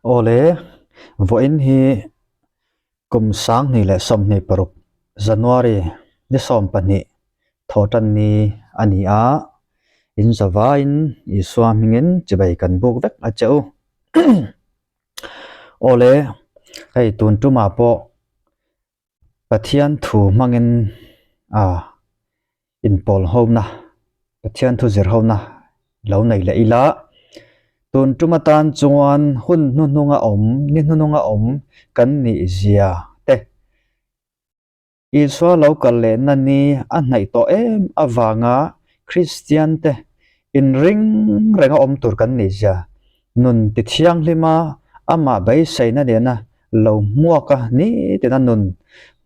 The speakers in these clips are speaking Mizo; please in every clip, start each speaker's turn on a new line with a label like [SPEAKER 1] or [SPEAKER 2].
[SPEAKER 1] Awle, vawiin hi kum 2026 January ni 12 thawhtan ni a ni a, in zavaiin Isua hmingin chibai kan buk vek a che u. Awle, hei tun tumah pawh Pathian thu hmangin a inpawl hona, Pathian thu zir hona lo nei leh ila, tun tum atan chuan hun hnuhnunga awm, ni hnuhnunga awm kan nih zia te, Isua lo kal lehna ni a hnaih tawh em avanga Kristian te inring renga awm tur kan nih zia, nun ti thianghlima amah beiseina nena lo hmuak a nitina nun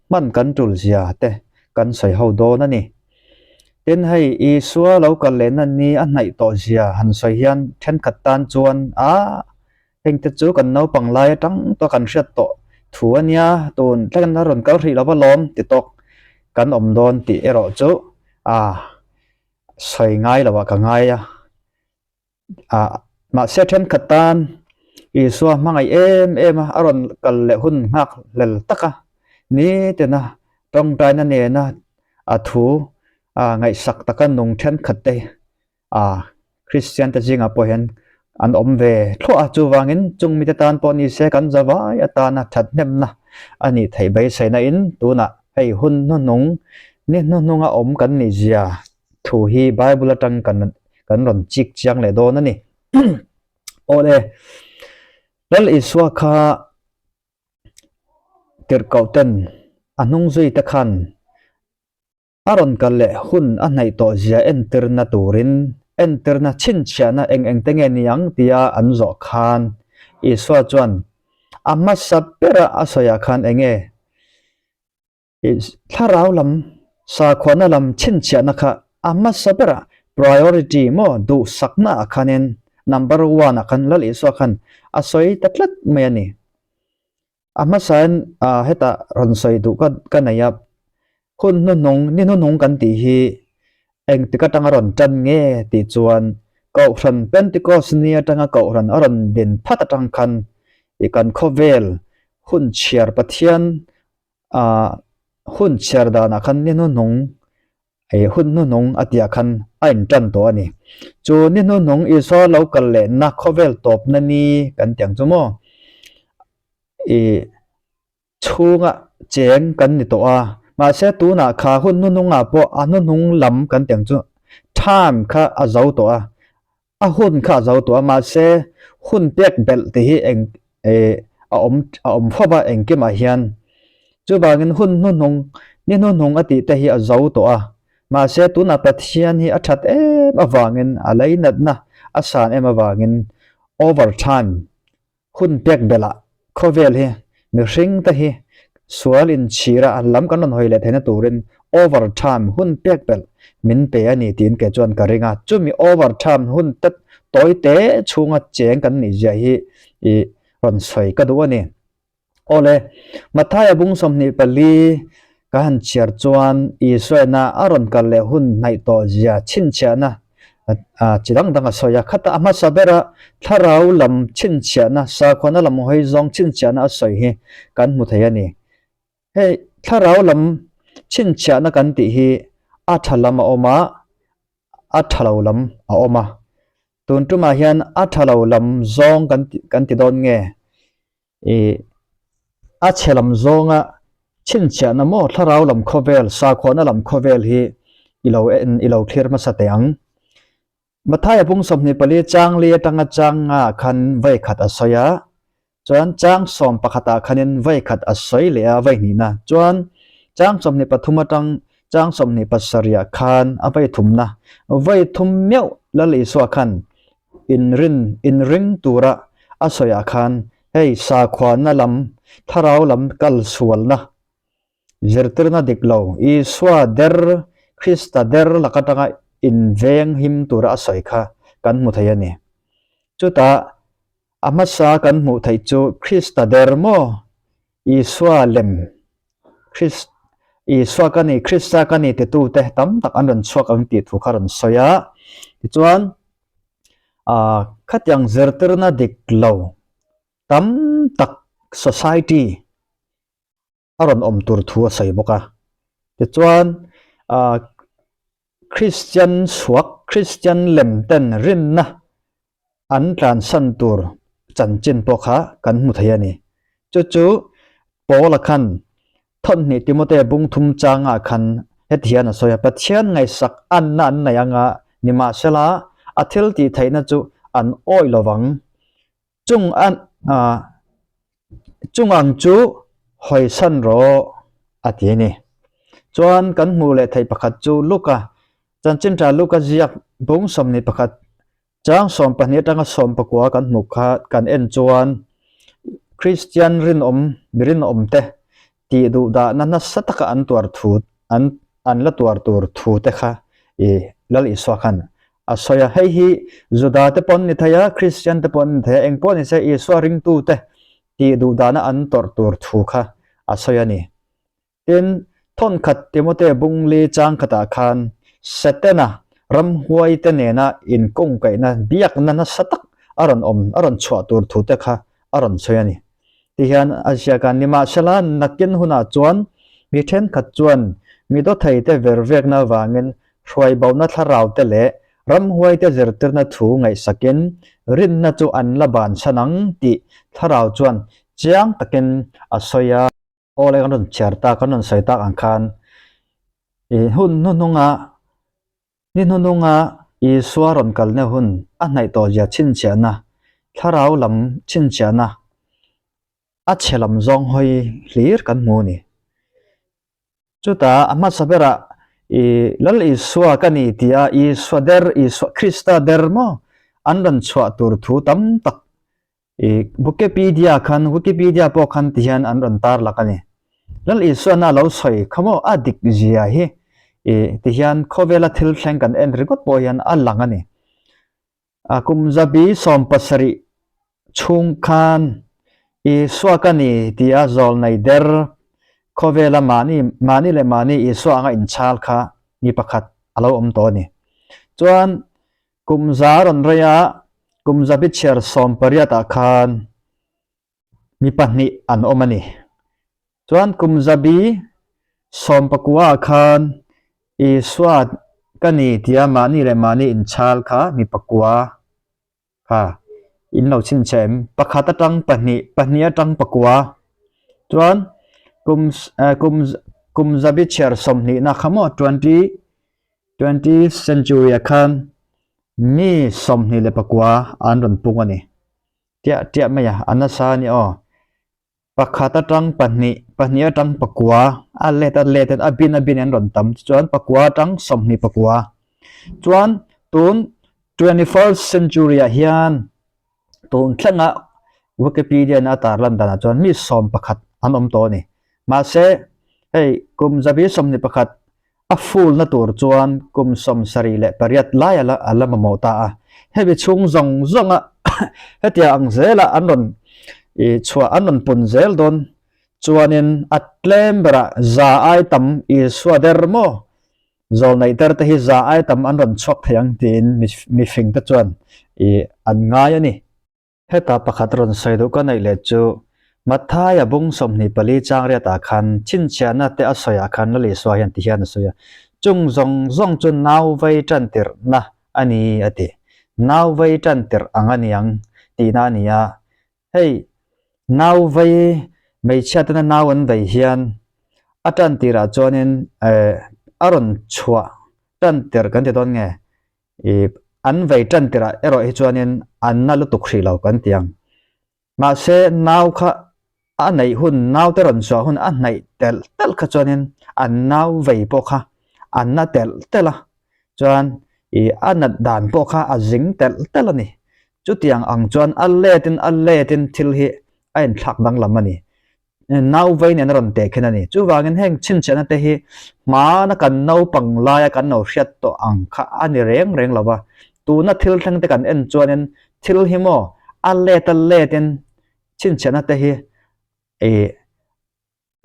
[SPEAKER 1] hman kan tul zia te kan sawi ho dawn a ni. Tin, hei Isua lo kal lehna ni a hnaih tawh zia han sawi hian thenkhat tan chuan a hengte chu kan naupang lai atang tawh kan hriat tawh thu a nia, tun thleng a rawn kal hrih lo va lawm ti tawk kan awm dawn tih erawh chu a sawi ngai lo ah ka ngai a. Ah mahse thenkhat tan Isua hmangaih em em a, a rawn kal leh hun nghak hlel tak a, nitina tawngtaina nena a thu ah ngaihsak taka nung thenkhat te ah Kristian te zingah pawh hian an awm ve thluah a, chuvangin chung mite tan pawh ni se kan zavai atana thathnemna a nih theih beiseina in tunah hei hun hnuhnung ni hnuhnunga awm kan nih zia thu hi Bible atang kan kan rawn chik chiang leh dawn a ni. Awle, Lal Isua kha tirhkoh ten a hnung zui te khan a rawn kal leh hun a hnaih tawh zia entirna turin entirna chhinchhiahna eng eng te nge ni ang tia an zawh khan Isua chuan a hmasa bera a sawiah khan eng nge Thlarau lam, sakhuana lam chhinchhiahna kha a hmasa berah priority maw duhsakna ah khanin number one ah khan Lal Isua khan a sawi ta tlat mai a ni. A hmasain hetah rawn sawi duh ka ka nei a, hun hnuhnung, ni hnuhnung kan tih hi engtik atanga rawn tan nge tih chuan Kohhran Pentecost ni atanga Kohhran a rawn din phat atang khan i kan khawvel hun chhiar Pathian ah hun chhiar danah khan ni hnuhnung ih hun hnuhnung a tihah khan a intan tawh a ni. Chu ni hnuhnung Isua lo kal lehna khawvel tawpna ni kan tih ang chu maw ih chhunga cheng kan ni tawh a, mahse tunah kha hun hnuhnungah pawh a hnuhnung lam kan tih ang chu time kha a zo tawh a. A hun kha a zo tawh a, mahse hun pek belh tih hi eng eh a awm a awm fawp a engkimah hian. Chuvangin hun hnuhnung ni hnuhnung a tih te hi a zo tawh a, mahse tunah Pathian hi a that em avangin a leinatna a san em avangin over time Hun pek belh ah khawvel hi mihring te hi sual inchhir a lam kan rawn hawi leh theihna turin over time hun pek belh min pe a ni tiin kei chuan ka ring a. Chumi over time hun te tawi te chhunga cheng kan nih zia hi ih rawn sawi ka duh a ni. Awle, Mathaia bung 24 ka han chhiar chuan Isuaina a rawn kal leh hun hnaih tawh zia chhinchhiahna chi dang dang a sawi a. Khata a hmasa bera thlarau lam chhinchhiahna, sakhuana lam hawi zawng chhinchhiahna a sawi hi kan hmu thei a ni. Hei thlarau lam chhinchhiahna kan tih hi a tha lam a awm a, a tha lo lam a awm a. Tun tumah hian a tha lo lam zawng kan kan ti dawn nge? Ih a chhe lam zawnga chhinchhiahna maw thlarau lam khawvel, sakhuana lam khawvel hi i lo en i lo thlir hmasa teh ang. Mathaia pung 24 chang li atanga chang nga khan vawi khat a sawi a, chuan chang sawm pakhatah khanin vawi khat a sawi leh a vawi hnihna. Chuan chang 23 atang chang 27 ah khan a vawi thumna, vawi thum meuh Lal Isua khan inrin inring tura a sawiah khan hei sakhuana lam thlarau lam kal sualna zirtirna dik lo Isua der Krista der lak atanga inveng him tura a sawi kha kan hmu thei a ni. Chutah a hmasa kan hmuh theih chu Krista der maw Isua lem Krist Isua ka ni Krista ka ni titute tam tak an rawn chhuak ang tih thu kha rawn sawi a. Tichuan ah khatiang zirtirna dik lo. tam tak society a rawn awm tur thu a sawi bawk a. Tichuan ah Kristian chhuak, Kristian lem ten rinna an tlansan tur chanchin pawh kha kan hmu thei a ni. Chu chu Paula khan Thawnhnih Timote bung thum changah khan heti hian a sawi a, Pathian ngaihsak anna an nei anga nimahsela a thil tih theihna chu an awih lo vang. Chung an chung ang chu hawisan rawh a ti a ni. Chuan kan hmuh leh theih pakhat chu Luka, chanchin tha Luka ziak bung 21 Chang 12 atanga 19 kan hmuh kha kan en chuan Kristian rinawm mi rinawm te tih duh dahna nasa taka an tuar thu an an la tuar tur thu te kha i Lal Isua khan a sawi a. Hei hi Juda te pawn ni thei a, Kristian te pawn ni thei a, engpawh ni se Isua ringtu te tih duh dahna an tawrh tur thu kha a sawi a ni. Tin, thawnkhat Timote bungli chang khatah khan Setana ramhuaite nena inkawngkaihna biakna nasa tak a rawn awm, a rawn chhuah tur thute kha a rawn sawi a ni. Tihian a ziak a, Nimahsela, nakin hunah chuan mi thenkhat chuan mi dawthaite vervekna avangin hruaibona thlaraute leh ramhuaite zirtirna thu ngaihsakin rinna chu an la bansan ang tih thlarau chuan chiang takin a sawi a. Aw le kan rawn chhiar tak kan rawn sawi tak ang khan ih hun hnuhnunga ni hnuhnunga Isua rawn kalna hun a hnaih tawh zia chhinchhiahna thlarau lam chhinchhiahna a chhe lam zawng hawi hlir kan hmu a ni. Chutah a hmasa berah ih Lal Isua ka ni tia Isua der Isua Krista der maw an rawn chhuah tur thu tam tak I Wikipedia khan Wikipedia pawh khan ti hian an rawn tar lak a ni. Lal Isuana lo sawi kha maw a dik zia hi i ti hian khawvela thil thleng kan en ringawt pawh hian a lang a ni. A kum zabi 70 chhung khan Isua ka ni tia zawl nei der khawvela mahni mahni leh mahni Isua anga inchhal kha mi pakhat a lo awm tawh a ni. Chuan Kum za rawn rei a, kum zabi chhiar 18 ah khan mi pahnih an awm a ni. Chuan kum zabi 19 ah khan Isua ka ni tia mahni leh mahni inchhal kha mi pakua kha in lo chhinchhe em? Pakhat atang pahnih, pahnih atang pakua. Chuan kum kum kum zabi chhiar sawmhnihna kha maw 20 Twentieth century ah khan mi 29 an rawn pung a ni. Tiah tiah mai a, a nasa a ni aw. Pakhat atang pahnih, pahnih atang pakua, a let a let in a bin a bin an rawn tam chuan pakua atang 29. Chuan tun 21st century ah hian tun thlengah Wikipedia in a tarlan danah chuan mi 11 an awm tawh a ni. Mahse hei kum zabi 21 A full na tur chuan kum 78 lai a la a la mamawh ta a. Hemi chhung zawng zawnga hetia ang zela an rawn ih chhuah an rawn pun zel dawn chuanin a tlem berah za ai tam Isua der maw zawl neih der te hi za ai tam an rawn chhuak thei ang tiin mifing te chuan ih an ngai a ni. Heta pakhat rawn sawi duh ka neih leh chu Mathaia bung 24 chang riatah khan chhinchhiahna te a sawiah khan Lal Isua hian ti hian a sawi a, Chung zawng zawng chu nau vei tan tirhna a ni a ti. Nau vei tan tirh ang a niang tihna a ni a. Hei nau vei hmeichhia tena nau an vei hian a tan tirah chuanin a rawn chhuah tan tirh kan ti dawn nge? I an vei tan tirah erawh hi chuanin an na lutuk hrih lo kan ti ang. Mahse nau kha a neih hun, nau te rawn chhuah hun a hnaih telh telh kha chuanin an nau vei pawh kha an na telh telh a, chuan i a nat dan pawh kha a zing telh telh a ni. Chutiang ang chuan a letin a letin thil hi a inthlak danglam a ni. Nau vei nen a rawn teh khin a ni. Chuvangin heng chhinchhiahna te hi hmana kan naupang laia kan lo hriat tawh ang kha a ni reng reng lo va. Tuna thil thleng te kan en chuanin thil hi maw a let a letin chhinchhiahna te hi ih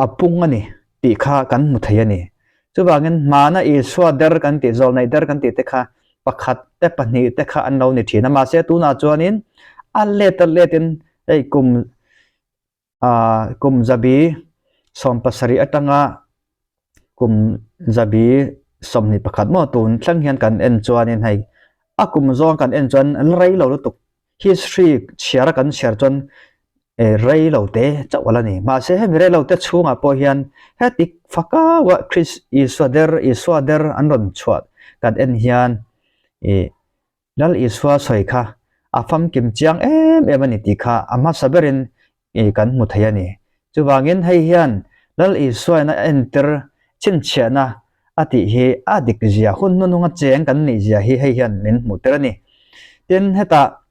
[SPEAKER 1] a pung a ni tih kha kan hmu thei a ni. Chuvangin hmana Isua der kan tih, zawlneih der kan tih te kha pakhat te pahnih te kha an lo ni thin a. Mahse tunah chuanin a let a letin. Hei kum kum zabi 70 atanga kum zabi 21 maw tun thleng hian kan en chuanin hei a kum zawng kan en chuan rei lo lutuk history chhiar a kan chhiar chuan rei lo te chauh a la ni. Mahse hemi rei lo te chhungah pawh hian heti fakaua Chris Isua der Isua der an rawn chhuah kan en hian ih Lal Isua sawi kha a famkim chiang em em a ni tih kha a hmasa berin i kan hmu thei a ni. Chuvangin hei hian Lal Isuain a entir chhinchhiahna a tih hi a dik zia, hun hnuhnunga cheng kan nih zia hi hei hian min hmuh tir a ni. Tin, hetah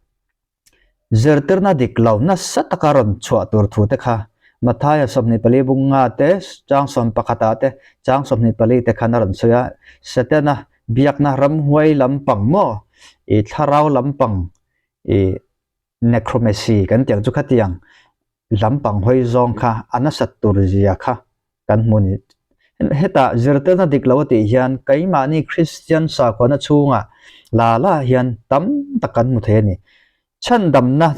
[SPEAKER 1] zirtirna dik lo nasa taka rawn chhuah tur thu te kha Mathaia 24 bung nga te, chang 11 ah te, chang 24 te khan a rawn sawi a, Setana biakna ramhuai lampang maw i thlarau lampang i necromancy kan tih ang chu khatiang lampang hawi zawng kha a nasat tur zia kha kan hmu ni. Hetah zirtirna dik lo a tih hian keimahni Kristian sakhuana chhungah la la hian tam tak kan hmu thei a ni. Chhandamna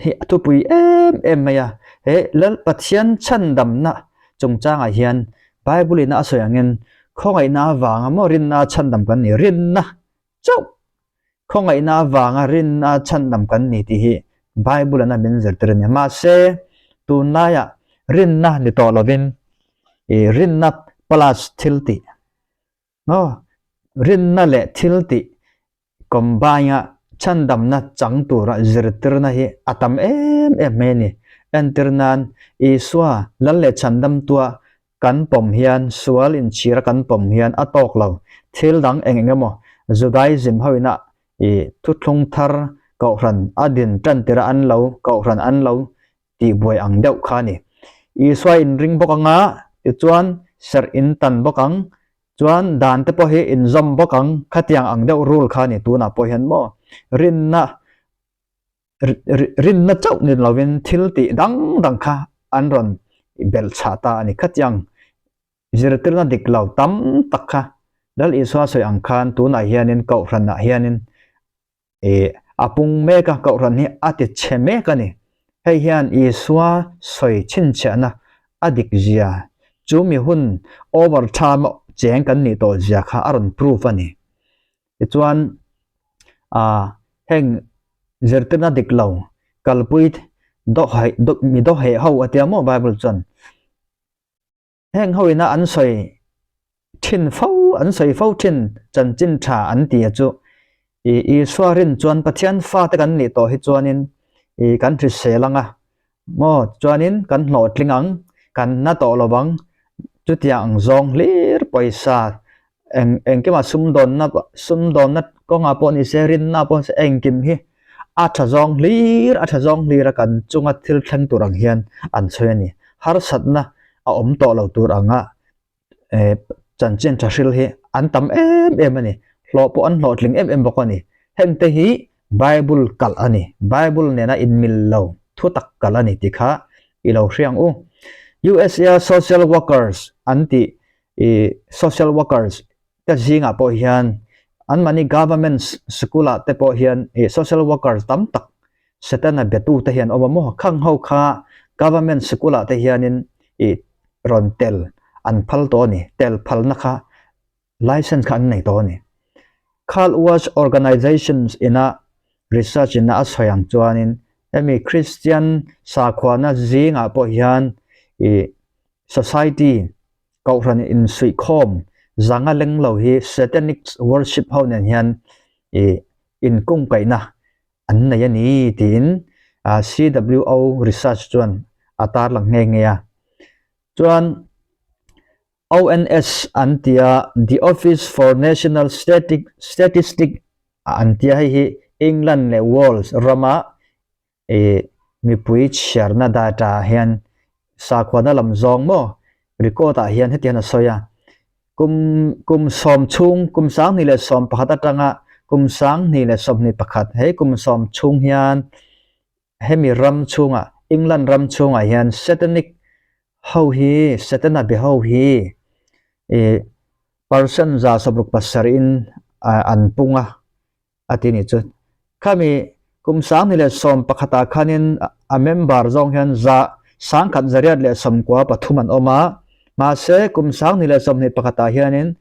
[SPEAKER 1] hi a thupui em em mai a, he Lal Pathian chhandamna chungchangah hian Bible in a sawi angin khawngaihna avanga maw rinna chhandam kan ni, rinna chauh khawngaihna avanga rinna chhandam kan ni tih hi Bible in a min zirtir a ni. Mahse tunlaiah rinna ni tawh lovin ih rinna plus thil tih Aw, rinna leh thil tih combine a chhandamna chang tura zirtirna hi a tam em em mai a ni. Entir nan, Isua Lal leh Chhandamtua kan pawm hian sual inchhira kan pawm hian a tawk lo. Thil dang eng eng emaw Judaism hoina i thuthlung thar kohhran a din tan tira an lo kohhran an lo tihbuai ang deuh kha a ni. Isua inring bawk anga, tichuan serh in tan bawk ang, chuan dan te pawh hi inzawm bawk ang, khatiang ang deuh rule kha a ni tunah pawh hian maw rinna rinna chauh ni lovin thil tih dang dang kha an rawn belh chhah ta a ni. Khatiang zirtirna dik lo tam tak kha Lal Isua sawi ang khan tunah hianin kohhranah hianin Ih, a pung mek a, kohhran hi a ti chhe mek a ni. Hei hian Isua sawi chhinchhiahna a dik zia, chu mi hun over tha cheng kan nih tawh zia kha a rawn proof a ni. Tichuan, ah, heng zirtirna dik lo kalpui dawheh, mi dawheh ho a tia maw Bible chuan. Heng ho ina an sawi thin fo, an sawi fo thin chanchin tha an ti a chu. I Isua rin chuan Pathian fate kan nih tawh hi chuanin i kan hrisel anga maw chuanin kan hlawhtling ang, kan na tawh lo vang chutiang ang zawng hlir pawisa eng engkima sumdawnna sumdawnna kawngah pawh ni se rinna pawh ni se engkim hi a tha zawng hlir a tha zawng hlir a kan chunga thil thleng tur ang hian an sawi a ni harsatna a awm tawh lo tur anga eh chanchin tha hril hi an tam em em a ni hlawh pawh an hlawhtling em em bawk a ni heng te hi bible kalh a ni bible nena inmil lo thu tak kalh a ni tih kha i lo hria ang u USA social workers an tih i social workers te zingah pawh hian an mahni government school ah te pawh hian i social workers tam tak setana betu te hian awm a maw khang ho kha government school ah te hianin i rawn tel an phal tawh a ni tel phalna kha license kha an nei tawh a ni Khal Watch Organizations ina research ina a sawi ang chuanin hemi Christian sakhuana zingah pawh hian i society Kohhran insuihkhawm zanga leng lo hi Satanic worship ho nen hian ih inkungkaihna an nei a ni tiin CWO research chuan a tarlang nghe nghe a. Chuan ONS an tia The Office for National Statistic an tia hei hi England leh Wales rama I mipui chhiarna data ah hian sakhuana lam zawng maw record ah hian heti hian a sawi a, kum kum sawm chhung kum 2011 atanga kum 2021 hei kum sawm chhung hian hemi ram chhungah England ram chhungah hian satanic ho hi satana be ho hi ih percent 67 in an pung a. A ti ni chu. Khami Kum 2011 ah khanin a member zawng hian za 1193 an awm a, mahse kum 2021 ah hianin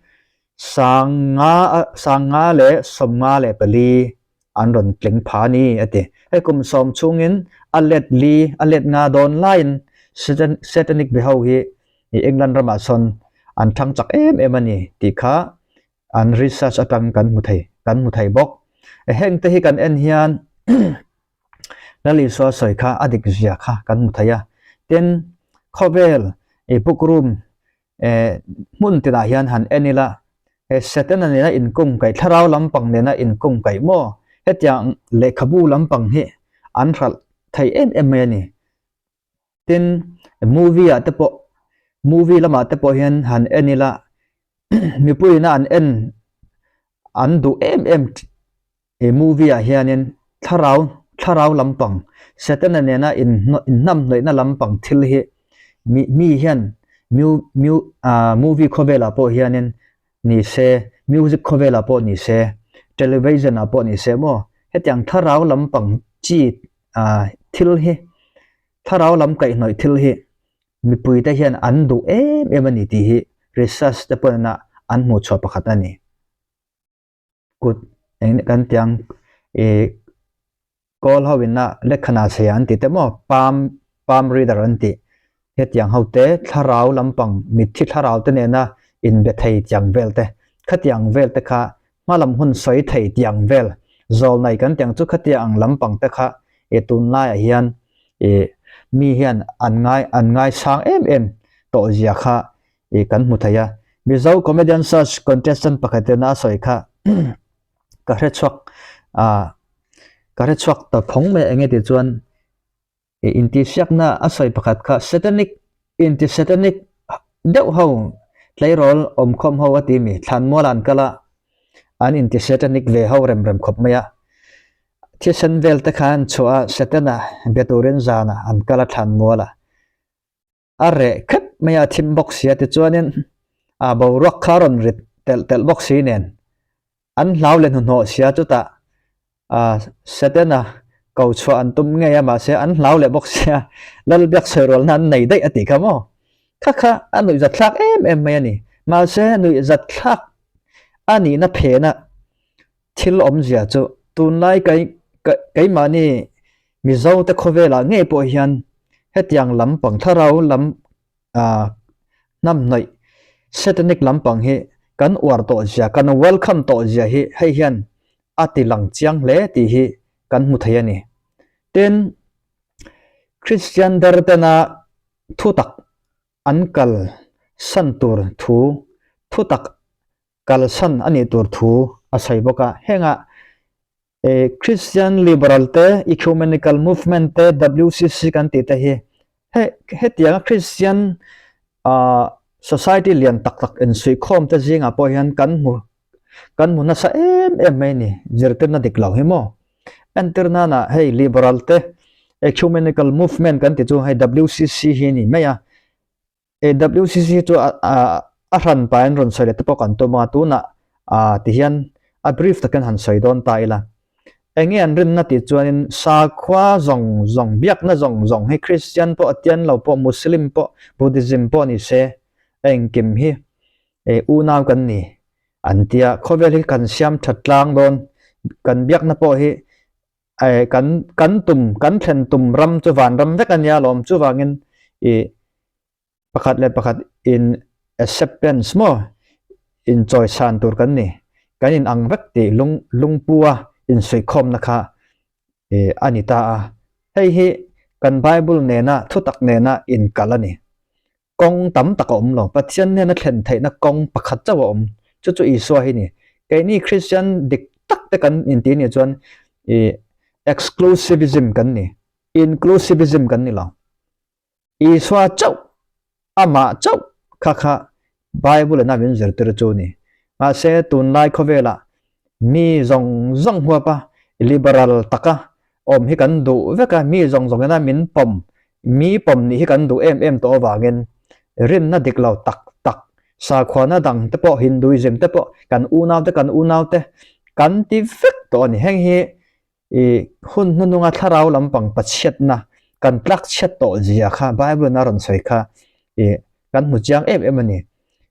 [SPEAKER 1] 500 554 an rawn tling pha a ni a ti. Hei kum sawm chhungin a let li a let nga dawn laiin Satanic be ho hi England ramah sawn an thang chak em em a ni tih kha an research atang kan hmu thei kan hmu thei bawk. Heng te hi kan en hian Lal Isua sawi kha a dik zia kha kan hmu thei a. Tin, khawvel i book room hmun tinah hian han en ila he Setana nena inkung kaih thlarau lampang nena inkung kaih maw hetiang lehkhabu lampang hi an hralh thei em em mai a ni. Tin, movie ah te pawh movie lamah te pawh hian han en ila mipuiin a an en an duh em em he movie ah hianin thlarau thlarau lampang Setana nena in inhnamhnawihna lampang thil hi mi mi hian mu mu ah movie khawvelah pawh hianin ni se music khawvelah pawh ni se television ah pawh ni se maw hetiang thlarau lampang chi ah thil hi thlarau lam kaihhnawih thil hi mipui te hian an duh em em a ni tih hi research te pawhin a an hmuh chhuah pakhat a ni. Kut eng kan tiang ih kawl ho in a lekhanah chhia an tih te maw palm palm reader an tih hetiang ho te thlarau lampang mitthi thlarau te nena inbe thei tiang vel te khatiang vel te kha hmalam hun sawi thei tiang vel zawlnai kan tiang chu khatiang ang lampang te kha ih tunlaiah hian ih mi hian an ngai an ngaisang em em tawh zia kha ih kan hmu thei a. Mizo Comedian Search contestant pakhat ina a sawi kha ka hre chhuak ah ka hre chhuak ta phawng mai eng nge tih chuan ih intihsiakna a sawi pakhat kha satanic inti satanic deuh ho tleirawl awmkhawm ho a ti mi thlanmual ah an kal a an inti satanic ve ho rem rem khawp mai a thisen vel te kha an chhuah a satana be turin zanah an kal a thlanmual ah. A reh khep mai a, thim bawk si a tichuanin a boruak kha a rawn rit telh telh bawk si nen an hlau leh hnuhnawh si a chutah a Setana ko chhuah an tum ngei a mahse an hlau leh bawk si a Lalbiak sawirualna an nei daih a tih kha maw kha kha a nuihzat thlak em em mai a ni mahse nuihzat thlak a nihna phena thil awmzia chu tunlai kai keimahni Mizo te khawvelah ngei pawh hian hetiang lampang thlarau lam ah hnamhnawih satanic lampang hi kan uar tawh zia kan welcome tawh zia hi hei hian a ti lang chiang hle tih hi kan hmu thei a ni. Tin, Christian der tena thutak an kal san tur thu thutak kalsan a nih tur thu a sawi bawk a. Hengah Christian Liberal te, Ecumenical Movement te, WCC kan tih te hi he hetianga Christian society lian tak tak insuihkhawm te zingah pawh hian kan hmu kan hmu nasa em em mai a ni zirtirna dik lo hi maw. Entir nana hei Liberal te, Ecumenical Movement kan tih chu hei WCC hi a ni mai a. AWCC chu a hran pahin rawn sawi leh te pawh kan tum a, tunah tihian a brief takin han sawi dawn ta ila. Enge an rinna tih chuanin sakhua zawng zawng, biakna zawng zawng hi Christian pawh, Atian lo pawh, Muslim pawh, Buddhism pawh ni se engkim hi unau kan ni an tia. Khawvel hi kan siam that tlang dawn, kan biakna pawh hi kan kan tum kan thlen tum ram chu vanram vek a nia lawm chuvangin ih pakhat leh pakhat in acceptance maw in chawisan tur kan ni kan in ang vek tih lung lungpua insuihkhawmna kha ih a ni ta a hei hi kan bible nena thutak nena inkal a ni. Kawng tam tak a awm lo. Pathian hnena thlen theihna kawng pakhat chauh a awm. Chu chu Isua hi ni. Keini Kristian dik tak te kan inti nih chuan i exclusivism kan ni. Inclusivism kan ni lo. Isua chauh, amah chauh kha kha Bible in a min zirtir chu ni. Mahse tunlai khawvelah mi zawng zawng huapa liberal taka awm hi kan duh vek a, mi zawng zawng ina min pawm, mi pawm nih hi kan duh em em tawh avangin rinna dik lo tak tak, sakhuana dang te pawh, Hinduism te pawh kan unau te kan unau te kan ti vek tawh a ni. Heng hi. I hun hnununga thlarau lampang pachhiatna kan tlak chhiat tawh zia kha Bible in a rawn sawi kha i kan hmu chiang em em a ni.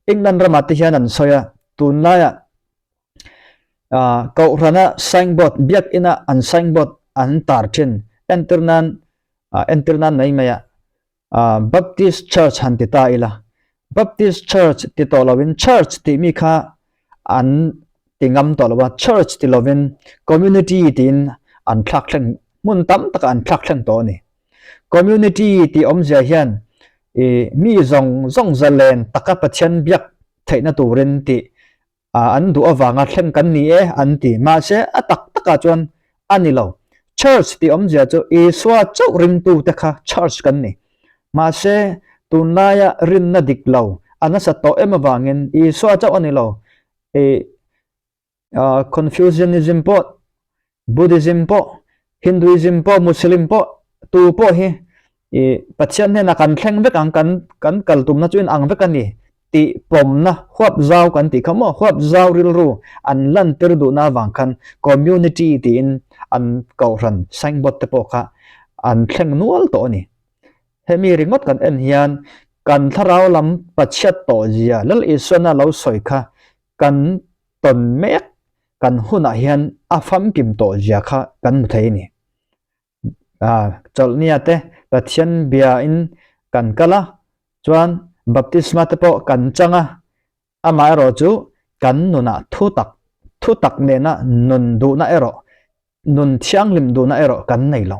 [SPEAKER 1] England ramah te hian an sawi a, tunlaiah Kohhrana signboard, biakina an signboard an tar thin entir nan entir nan mai mai a Baptist Church han ti ta ila, Baptist Church ti tawh lovin Church tih mi kha an ti ngam tawh lo a, Church ti lovin Community tiin an thlak thleng hmun tam takah an thlak thleng tawh a ni. Community tih awmzia hian ih mi zawng zawng zalen taka Pathian biak theihna turin tih an duh avanga thleng kan ni e an ti. Mahse a tak takah chuan a ni lo. Church tih awmzia chu Isua chauh ringtute kha church kan ni. Mahse tunlaia rinna dik lo a nasa tawh em avangin Isua chauh a ni lo. Ih Confucianism pawh, Buddhism pawh, Hinduism pawh, Muslim pawh tu pawh hi ih Pathian hnenah kan thleng vek ang kan kan kal tumna chu inang vek a ni tih pawmna huap zau kan tih kha maw huap zau rilru an lantir duhna avang khan community tiin an kohhran signboard te pawh kha an thleng nual tawh a ni. Hemi ringawt kan en hian kan thlarau lam pachhiat tawh zia Lal Isuana lo sawi kha kan tawn mek kan hunah hian a famkim tawh zia kha kan hmu thei a ni. Chawlhnia te Pathian bia in kan kal a, chuan baptisma te pawh kan chang a, amaherawh chu kan nunah thu tak, thu tak nena nun duhna erawh, nun thianghlim duhna erawh kan nei lo.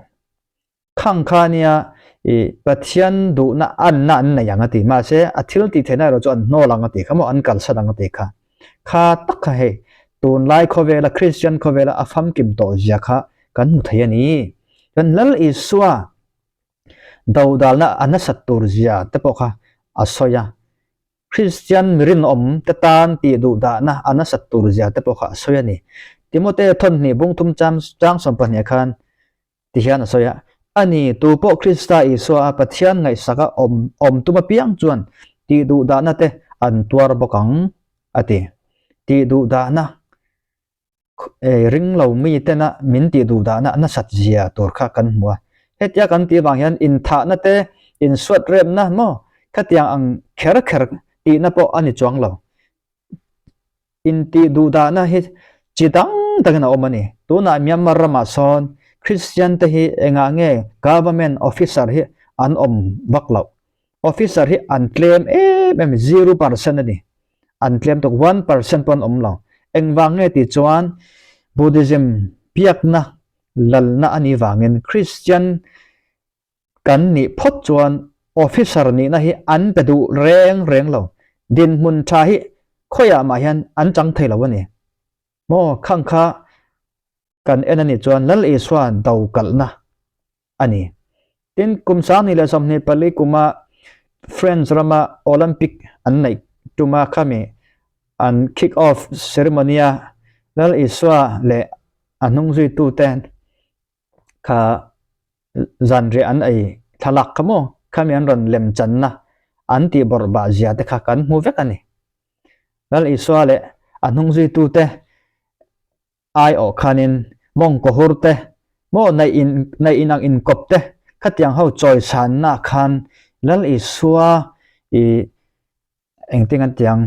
[SPEAKER 1] Khang kha nia i Pathian duhna anna an nei ang a ti, mahse a thil tih theihna erawh chu an hnawl ang a ti kha maw, an kalsan ang a ti kha. Kha tak kha hei, tunlai khawvela Kristian khawvela a famkim tawh zia kha kan hmu thei a ni. Chuan Lal Isua dodalna a nasat tur zia te pawh kha a sawi a. Kristian mi rinawm te tan tih duh dahna a nasat tur zia te pawh kha a sawi a ni. Timote thawnhnih bungthum chang 12 khan Ti hian a sawi a, A ni, tu pawh Krista Isua a Pathian ngaihsaka awm awm tum apiang chuan tih duhdahna te an tuar bawk ang, a ti. Tih duhdahna, ei ring lo mi tena min tih duhdahna nasat zia tur kha kan hmu a. Hetia kan tih vang hian inthahna te, insuat remna maw khatiang ang kher kher tihna pawh a ni chuang lo. Intih duhdahna hi chi dang dangin a awm a ni. Tunah Myanmar ramah sawn Christian te hi engah nge government officer hi an awm vak loh. Officer hi an tlem em em, 0% a ni. An tlem tawk, 1% pawh an awm lo. Engvang nge tih chuan Buddhism biakna lalna a nih vangin Christian Kan nih phawt chuan officer nihna hi an pe duh reng reng lo. Dinhmun tha hi khawiah mah hian an chang thei lo a ni. Maw khang kha kan en a nih chuan Lal Isua do kalhna a ni. Tin, kum 2024 kuma France rama Olympic an neih tuma khami an kick off ceremony-a Lal Isua leh a hnungzuitute kha zanriah an ei thlalak kha maw khami an rawn lem channa an tih bawrh bah zia te kha kan hmu vek a ni. Lal Isua leh a hnung zuitute aiawh khanin mawngkaw hur te maw neih in neih inang inkawp te khatiang ho chawisanna khan Lal Isua ih engtin an tiang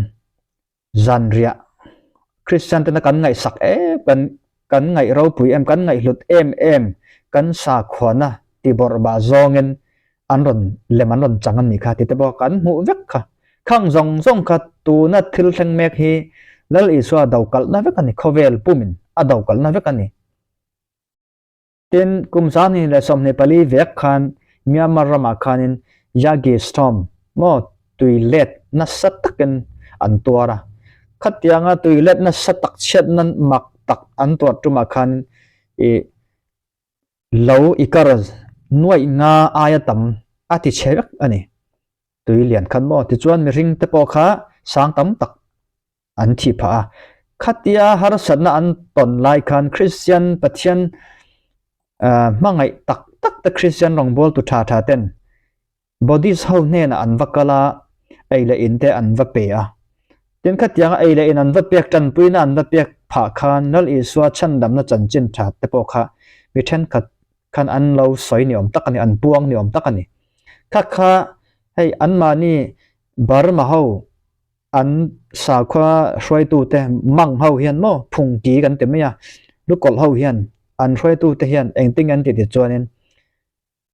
[SPEAKER 1] Zanriah Kristian tena kan ngaihsak em kan kan ngaih ropui em kan ngaihhlut em em kan sakhuana ti bawrh bah zawngin an rawn lem an rawn chang a nih kha tih te pawh kan hmuh vek kha. Khang zawng zawng kha tuna thil thleng mek hi Lal Isua do kalhna vek a ni, khawvel pumin a do kalhna vek a ni. Tin, kum 2024 vek khan Myanmar ramah khanin Yagi storm maw tui let nasa takin an tuar a. Khatianga tui let nasa tak chhiatna mak tak an tuar tumah khanin ih lo i kar nuaih nga aia tam a ti chhe vek a ni. Tui lian khan maw tichuan mihring te pawh kha sang tam tak an thih phah a. Khatia harsatna an tawn lai khan Kristian Pathian hmangaih tak tak te Kristian rawngbawltu tha tha ten Buddhist ho hnenah an va kal a, ei leh in te an va pe a. Tin khatianga ei leh in an va pek tanpuina an va pek phah khan Lal Isua chhandamna chanchin tha te pawh kha. mi thenkhat khan an lo sawi ni awm tak a ni, an puang ni awm tak a ni. Kha kha hei anmahni Burma ho an sakhua hruaitute mang ho hian maw phungki kan ti mai a, lukawlh ho hian an hruaitute hian engtin nge an tih tih chuanin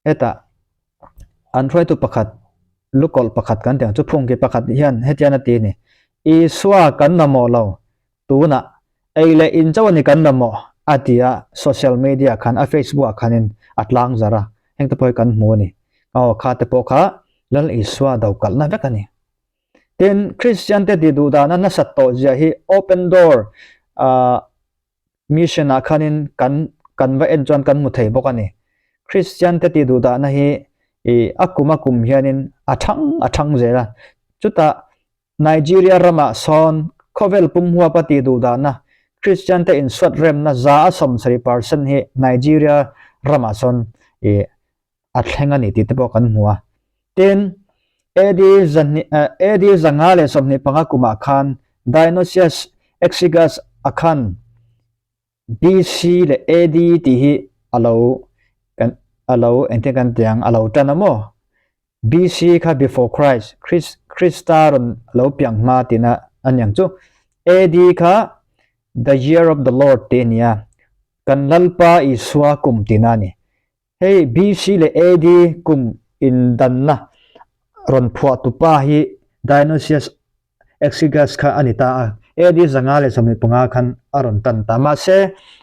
[SPEAKER 1] hetah an hruaitu pakhat lukawlh pakhat kan tih ang chu phungki pakhat hian hetiang a ti a ni, Isua kan mamawh lo tunah ei leh in chauh a ni kan mamawh a ti a, social media khan a Facebook ah khanin a tlang zar a, heng te pawh hi kan hmu a ni. Aw kha te pawh kha Lal Isua do kalhna vek a ni. Tin, Kristian te tih duh dana nasat tawh zia hi open door ah mission ah khanin kan kan va en chuan kan hmu thei bawk a ni. Kristian te tih duh dahna hi ih a kum a kum hianin a thang a thang zel a, chutah Nigeria ramah sawn khawvel pum huapa tih duh dahna Kristian te insuat remna 70% hi Nigeria ramah sawn ih a thleng a ni tih te pawh kan hmu a. Tin, AD zahnih AD 525 kumah khan Dionysius Exiguus a khan BC leh AD tih hi a lo kan a lo engtin kan ti ang a lo tan a maw? BC kha before Christ Christ Krista rawn lo piang hma tihna a ni ang chu. AD kha the year of the Lord tih a ni a, kan Lalpa Isua kum tihna a ni. Hei BC leh AD kum indanna rawn phuah tupa hi Dionysius Exiguus kha a ni ta a, AD 525 khan a rawn tan ta. Mahse,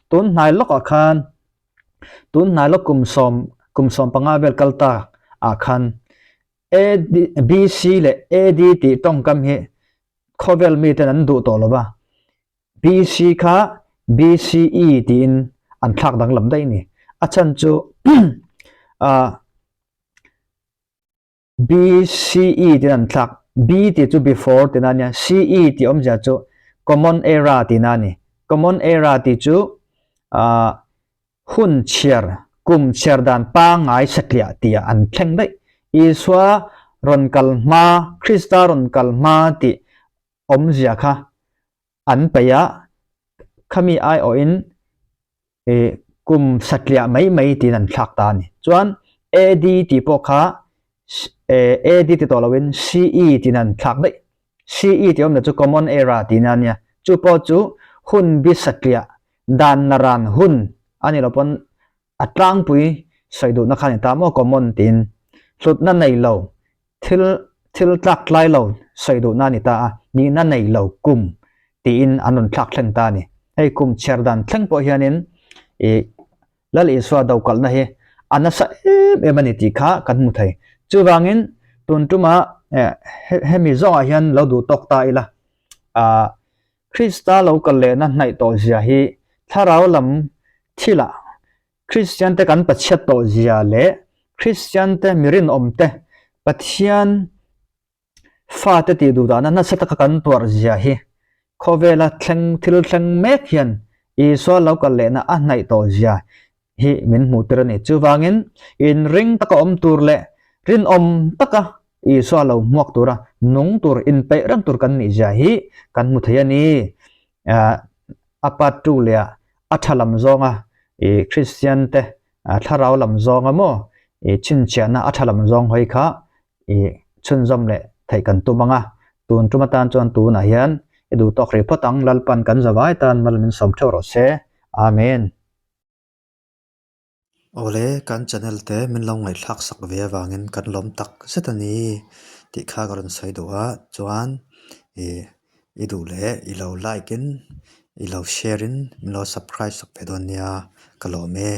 [SPEAKER 1] tun hnai lawkah khan, tun hnai lawk kum sawm, kum 15 vel kal ta ah khan AD, BC leh AD tih tawngkam hi khawvel miten an duh tawh lo va. BC kha BCE tiin an thlak danglam daih a ni. A chhan chu ah BCE tiin an thlak. B tih chu before tihna a nia, CE tih awmzia chu common era tihna a ni. Common era tih chu ah hun chhiar, kum chhiar dan pangngai satliah tihah an thleng daih. Isua rawn kal hma, Krista rawn kal hma tih awmzia kha an peih a, khami aiawhin ih kum satliah mai mai tiin an thlak ta a ni. Chuan AD tih pawh kha AD ti tawh loin CE tiin an thlak daih. CE tih awmna chu Common Era tihna a nia. Chu pawh chu hun bi satliah dan naran hun a ni lo pawn a tlangpui sawi duhna kha a ni ta maw common tiin hlutna nei lo thil thil tlak tlai lo sawi duhna a ni ta a, nihna nei lo kum tiin an rawn thlak thleng ta a ni. Hei kum chhiar dan thleng pawh hianin ih Lal Isua do kalhna hi a nasa em em a ni tih kha kan hmu thei. Chuvangin tun tuma hemi zawngah hian lo duh tawk ta ila ah Krista lo kal lehna hnaih tawh zia hi thlarau lam thilah Kristian te kan pachhiat tawh zia leh Kristian te mi rinawm te Pathian fate tih duh dahna nasa taka kan tuar zia hi khawvela thleng thil thleng mek hian Isua lo kal lehna a hnaih tawh zia hi min hmuh tir a ni. Chuvangin inring taka awm tur leh rinawm taka Isua lo hmuak tura nung tur inpeih reng tur kan nih zia hi kan hmu thei a ni. A part 2 leh ah a tha lam zawnga ih Kristian te thlarau lam zawnga maw ih chhinchhiahna a tha lam zawng hawi kha ih chhunzawm leh theih kan tum ang a. Tun tum atan chuan tunah hian i duh tawk rih phawt ang Lalpan kan zavai tan mal min sawm theuh rawh se. Amen.
[SPEAKER 2] Awle, kan channel te min lo ngaihthlak sak ve avangin kan lawm tak zet a ni tih kha ka rawn sawi duh a, chuan ih i duh leh i lo like in i lo share in min lo subscribe sak ve dawn nia ka lawm e.